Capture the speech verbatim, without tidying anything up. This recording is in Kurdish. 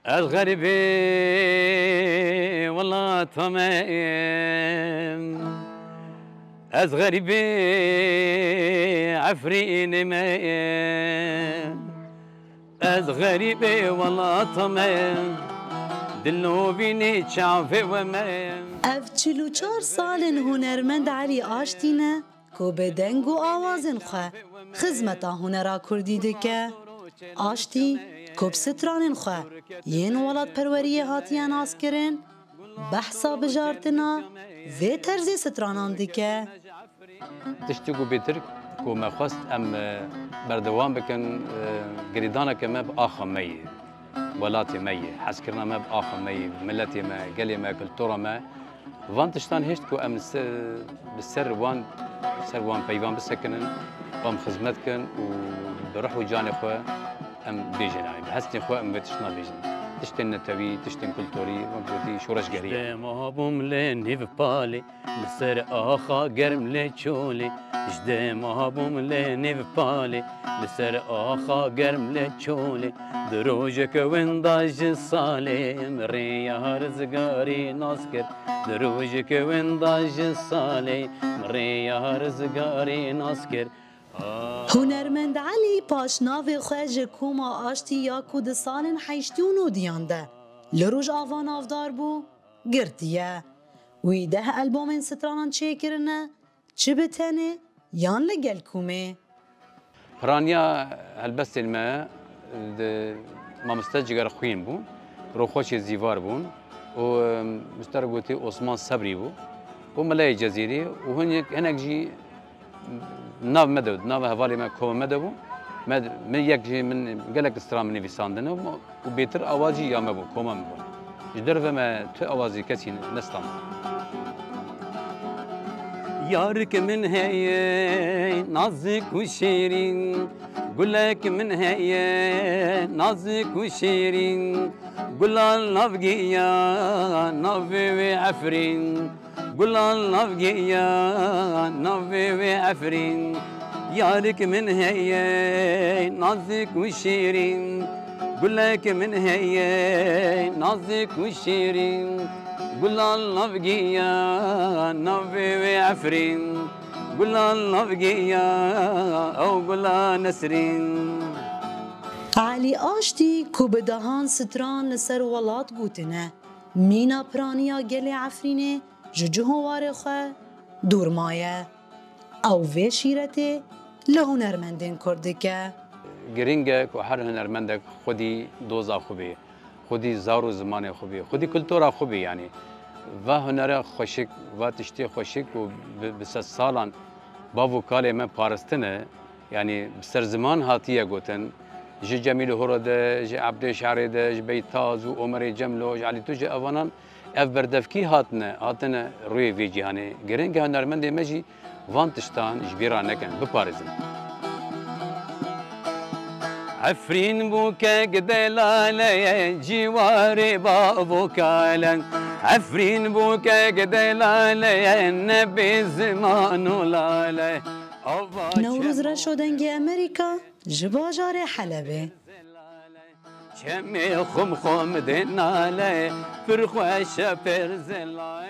Ez xerîbê welata me, ez xerîbê Efrînê me, ez xerîbê welata me, dilovînê çavê we me. Ev çil û çar sal in hunermend Elî Aştî ne, ku bi deng û awazên xwe xizmeta hunera kurdî dike. Aştî, ku bi stranên xwe yên welatperweriyê hatiye naskirin, behsa bijartina vê terzê stranan dike. Tiştê ku bêtir ku me xwest em, e, berdewam bikin, e, girêdaneke me bi axa me ye. Welatê me ye, hezkirina me bi axa me ye, miletê me, gelê me, kultura me. Van tiştan hêşt ku em li se-, bi ser wan, ser wan peyvan bisekinin, em xizmet kin û bi ruh û canê xwe em bêjin, yani bi hestên xwe em vê tiştana bêjin. Tiştên netewî, tiştên kulturî, wek gotî şoreşgerî ye. Ji dema bûm lê nêv palê, li ser axa germ lê çolê. Ji dema bûm lê nêv palê, li ser axa germ lê çolê. Di rojeke winda ji salê, min rêya rizgarî nas kir. Di rojeke winda ji salê, min rêya rizgarî nas kir. Hunermend Elî paşnavê xwe ji koma Aştî ya ku di salên heştî û nodiyan de li Rojava navdar bû, girtiye. Wî deh albomên stranan çêkirine, çi bi tenê yan li gel komê. Piraniya helbestên me di mamoste Cigerxwîn bûn, Roxweşê Zîvar bûn û, em, mister gotî Osman Sebrî bû û Meleyê Cezîrî û hinek, hinek jî nav me de, nava hevalê me, koma me de bû. Me, min yek jî min gelek stran min nivîsandine û bêtir awaz jî ya me bû, koma min bû. Ji derve me tu awazî kesî nestan. Yarik min heye nazik û şêrîn, gulek min heye nazik û şêrîn, gulan navgiya navê wê Efrîn. Gulan navgiya navê wê Efrîn. Yarik min heye nazik û şîrîn. Gulek min heye nazik û şîrîn. Gulan navgiya navê wê Efrîn. Gulan navgiya ew gula nesrîn. Elî Aştî ku bi dehan stran li ser welat gotine, mîna piraniya gelê Efrînê ji cih û warê xwe dûr maye. Ew vê şîretê li hunermendên Kurd dike. Giring e ku her hunermendek xwedî doza xwe bê, xwedî zar û zimanê xwe bê, xwedî kultura xwe bê, yanî va hunere xweşik, va tiştê xweşik ku bi, bi sedsalan bav û kalê me paristine, yanî bi ser ziman hatiye gotin, ji Cemîl Horo de, ji Ebdê Şerê de, ji Beytaz û Omerê Cemlo, ji Elî Tuce, evanan ev berdevkî hatine, hatine rûyê vê cîhanê. Giring e hunermendê me jî van tiştan ji bîra nekin, biparêzin. Efrîn bûkek delale ye, cîwarê bavokale. Efrîn bûkek delale ye, nebê ziman û lale. Newroz Reşo, Dengê Amerîka, ji bajarê Helebê. Çemê xum xum dê nale, pir xweş e, pir zelal.